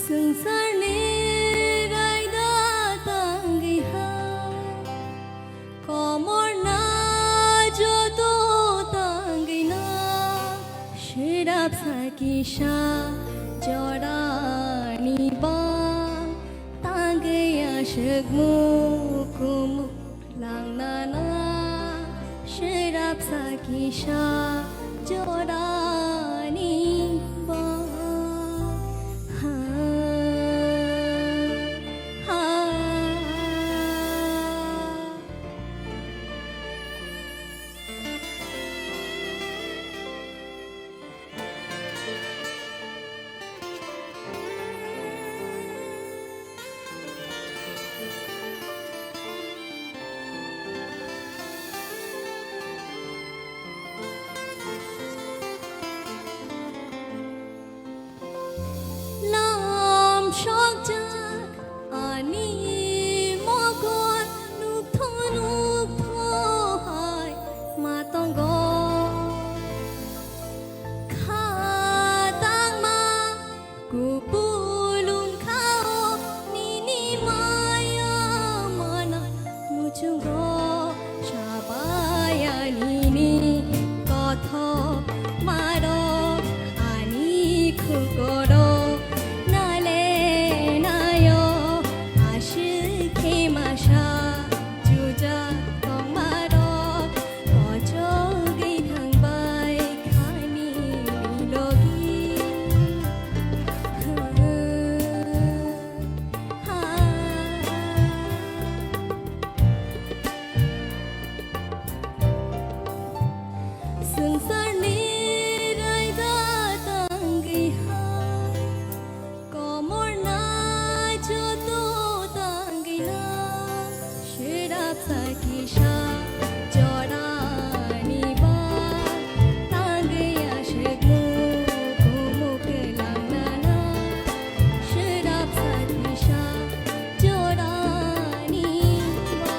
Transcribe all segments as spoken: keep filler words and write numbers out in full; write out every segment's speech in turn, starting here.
Swngcharni raida tangwi ha, komorna joto tangwi na, swrapsa kisa jorani ba tangwi aswk mukumu. Langnana swrapsa kisa jorani ba. Ha, ha. Lam sokjak ani mokol nukthok nukthok hai ma tongo. Kha tangma kupulung khao nini maya mana muchungo sabaya nini kothok maro ani khukoro nale nayo ashik masa juja tongmaro. Kochogwi thangbai khani logi. Swngcharni raida tangwi ha. Komorna joto tangwina, swrapsa kisa jorani ba tangwi aswk mukumu kwlangnana, swrapsa kisa jorani ba.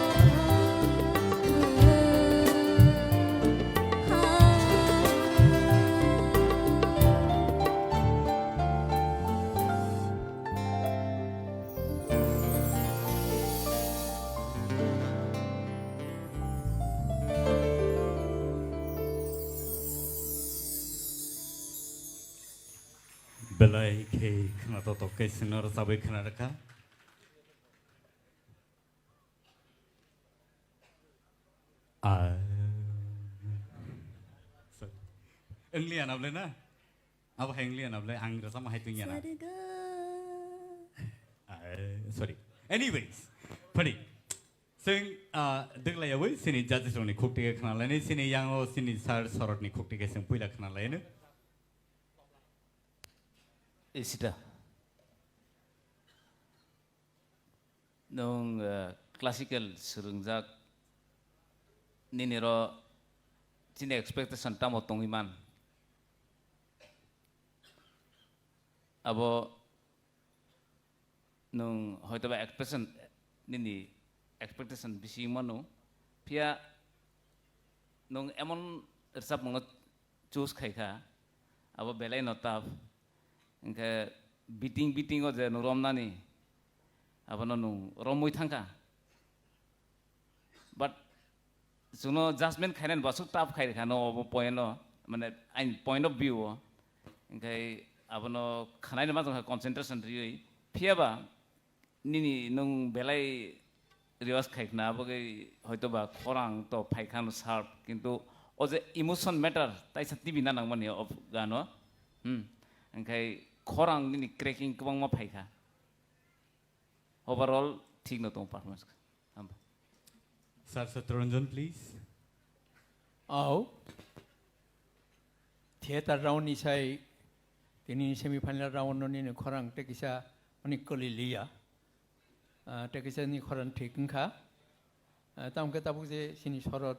Belai khe khwnatok tok khe chwngno rwchabwi khwna rwkha. Ah. Sorry. English anable na? Abo hai English anable, ang rasa mahai tunya na. Sarga. Ah, sorry. Anyways, padi. Sing, ah, degla yawi, sini judges roni khukti ke khna lani, sini yang o, sini sir sorot ni khukti ke sing puila khna lani. Isita. Nwng, eh, classical swrwngjak, nini ro chini expectation tamo tongwi man? Abo nwng hoitoba expression, nini expectation bisi mano, phiya nwng emon rwchapmungno choose khai kha, abo belai no tough. Hinkhe beating, beating o je nwng romnani, abono nwng romwi thangkha. But chwngno judgment khainani bo aswk tough khai rwkha no obo point o, mane aini point of view o. Hinkhe abono khwnaino ma tongkha concentration riwi. Phiyaba nini nwng belai rehearse khai khna, abo khe hoito ba khorang to phai khano sharp, kintu o je emotion matter taisa tibi na nangmani o gano. Hmm. Hinkhe khorang nini cracking kwbangma phai kha. Overall thik no tongo performance. Hamba. Sir Satranjan, please. Au. Theater round ni sai tini semi final round no nini khorang tei kisa onek koli liya. Ah, tei kisa ni khorang thik wngkha. Ah, tamo khe tabuk je sini sorot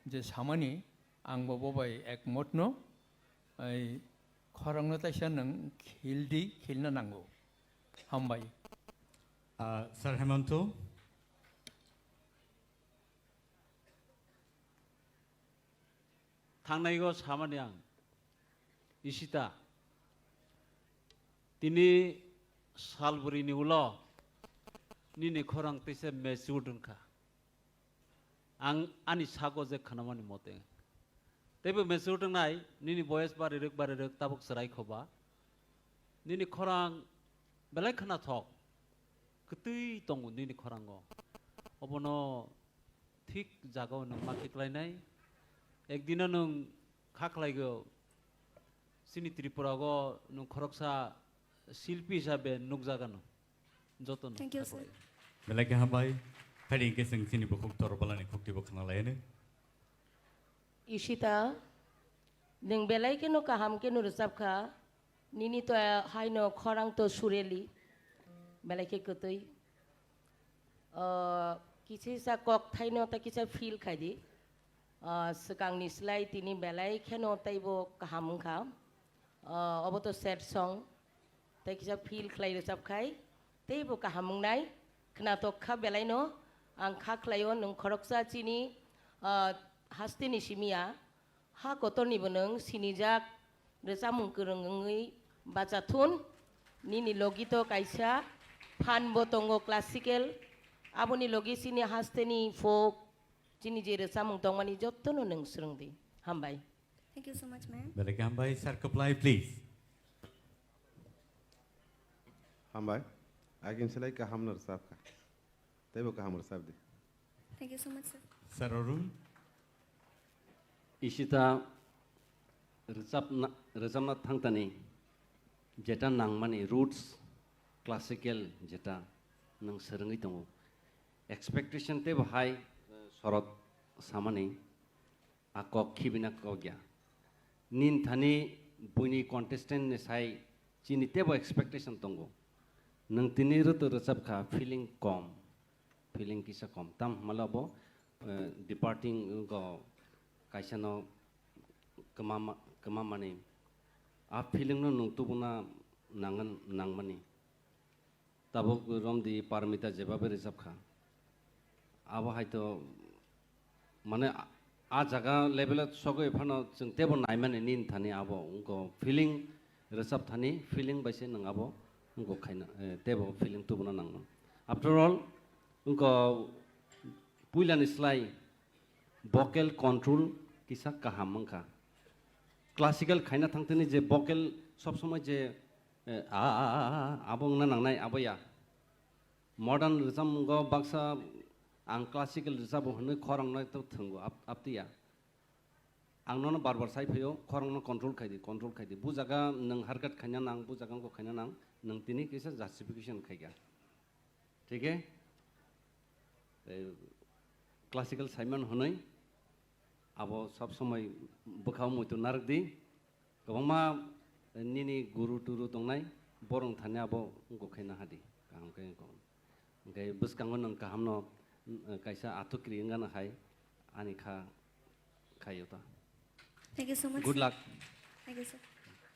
je samani ang bo bo bai ekmot no, ai khorang no taisa nwng khil di, khilna nango. Hambai. Ah, Sir Hemanto. Thangnaigo samani ang, Isita, tini salbrini ulo nini khorang teisa matured wngkha. Ang ani sago je khanamani mote. Teibo matured wngnai, nini boyes barirwk barirwk tabuk chwrai khoba. Nini khorang belai khwnathok. Kwtwi tongo nini khorango. Obono thik jagao nwng ma khiklainai. Ekdino nwng kha khlaigo, chini Tripurago nwng khoroksa silpi hisabe nukjagano. Jotono Thank you, sir. Belai khe hambai. Phaidi hwnkhe chwng chini bukhuk Torobalani khuktibo khna laiyano. Ishita, nwng belai kheno kaham kheno rwchapkha. Nini to haino khorang to sureli. Belai khe kwtwi. Ah, kisa kokthai no ta kisa feel khai di. Ah, swkang ni slai tini belai kheno taibo kaham wngkha. Ah, obo to sad song. Tei kisa feel khlai rwchap khai. Teibo kaham wngnai. Khnatok kha belai no. Ang kha khlai o nwng khoroksa chini, ah, haste ni simi ya. Ha kotor ni bo nwng sinijak rwchapmung kwrwng wngwi bacha thun. Nini logi to kaisa phan bo tongo classical. Aboni logi chini haste ni folk, chini je rwchapmung tongmani jotono nwng swrwng di. Hambai. Thank you so much, ma'am. Belai khe hambai, sir, kwplai, please. Hambai. Agin selai kaham no rwchapkha. Teibo kaham rwchap di. Thank you so much, sir. Sir Arun. Ishita rwchapna, rwchapna thangtani jeta nangmani roots, classical jeta nwng swrwngwi tongo. Expectation teibo hai, eh, sorot samani a kok khibina kok ya. Nin thani buini contestant ni sai chini teibo expectation tongo. Nwng tini rwtwi rwchapkha feeling kom. Feeling kisa kom. Tam hwnmale bo, eh, departing go kaisa no kwma ma-, kwma mani. A feeling no nwng tubuna nangan, nangmani. Tabuk romdi Parmita jebabe rwchapkha. Abo hai to mane a, a jaga level o sogwi phano chwng teibo naimani nin thani abo wngkho feeling rwchap thani feeling bai se nwng abo wngkho khaina, eh, teibo feeling tubuna nangno. After all, wngkho puilani slai vocal control kisa kaham wngkha. Classical khaina thangtani je vocal sob somoi je, eh, a, a, a, a, abo wngna nangnai abo ya. Modern rwchapmungo baksa ang classical rwchabo hwnwi khorangno to thwngo ap-, aptiya. Ang nono bar bar sai phaio, khorangno control khai di, control khai di. Bu jaga nwng harkat khaina nang, bu jaga wngkho khaina nang, nwng tini kisa justification khai kha. Thik he? Tei classical Simon hwnwi abo sob somoi bwkhao muitu narwk di. Kwbangma nini guru turu tongnai, borok thani abo wngkho khe nahadi, kaham khe wngkho. Hwnkhe bwskango nwng kahamno, mm, kaisa athukri wngano hai ani kha khaio ta. Thank you so much, Good sir. Luck. Thank you, sir.